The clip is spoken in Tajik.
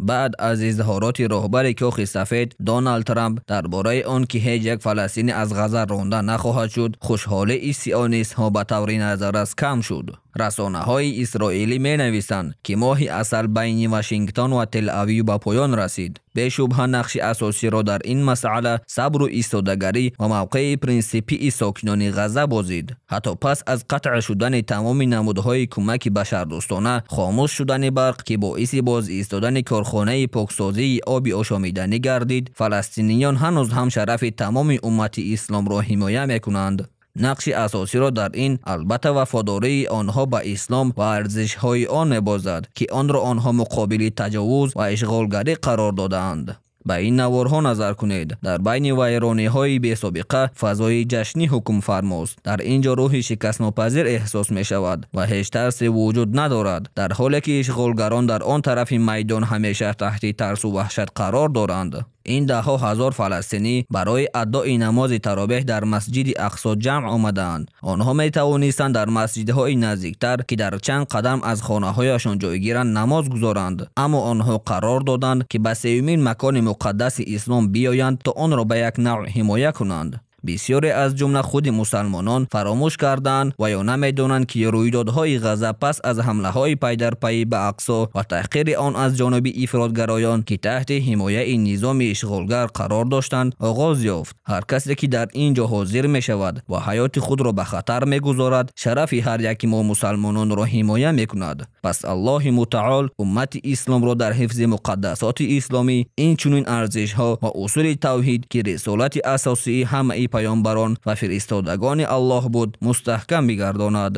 Баъд аз изҳороти роҳбари Кохи Сафед Доналд Трамп дар бораи он ки ҳеҷ як фаластинӣ аз Ғазза ронда нахоҳад шуд, хушҳолии сионистҳо ба таври назаррас кам шуд. Расонаҳои исроилӣ менависанд, ки моҳи асал байни Вашингтон ва Тел-Авив ба поён расид. Бешубҳа нақши асосиро дар ин масъала сабру истодагарӣ ва мавқеи принсипии сокинони Ғазза бозид. Ҳатто пас аз қатъ шудани тамоми намудҳои кӯмаки башардӯстона, хомӯш шудани барқ, ки боиси боз истодани корхонаи поксозии оби ошомиданӣ гардид, фаластиниён ҳанӯз ҳам шарафи тамоми уммати исломро ҳимоя мекунанд. Нақши асосиро дар ин албатта вафодории онҳо ба ислом ва арзишҳои он мебозад, ки онро онҳо муқобили таҷовуз ва ишғолгарӣ қарор додаанд. Ба ин наворҳо назар кунед. Дар байни вайрониҳои бесобиқа фазои ҷашнӣ ҳукмфармост. Дар ин ҷо рӯҳи шикастнопазир эҳсос мешавад ва ҳеҷ тарсе вуҷуд надорад, дар ҳоле ки ишғолгарон дар он тарафи майдон ҳамеша таҳти тарсу ваҳшат қарор доранд. Ин даҳҳо ҳазор фаластинӣ барои адои намози таровеҳ дар масҷиди Ақсо ҷамъ омадаанд. Онҳо метавонистанд дар масҷидҳои наздиктар, ки дар чанд қадам аз хонаҳояшон ҷойгиранд, намоз гузоранд, аммо онҳо қарор доданд, ки ба сеюмин макони муқаддаси ислом биёянд, то онро ба як навъ ҳимоя кунанд. Бисёре аз ҷумла худи мусалмонон фаромӯш карданд ва ё намедонанд, ки рӯйдодҳои Ғазза пас аз ҳамлаҳои пайдарпайӣ ба Ақсо ва таҳқири он аз ҷониби ифротгароён, ки таҳти ҳимояи низоми ишғолгар қарор доштанд, оғоз ёфт. Ҳар касе ки дар ин ҷо ҳозир мешавад ва ҳаёти худро ба хатар мегузорад, шарафи ҳар яки мо мусалмононро ҳимоя мекунад. Пас Аллоҳи мутаол уммати исломро дар ҳифзи муқаддасоти исломӣ, инчунин арзишҳо ва усули тавҳид, ки рисолати асосии ҳамаи паёмбарон ва фиристодагони Аллоҳ буд, мустаҳкам бигардонад.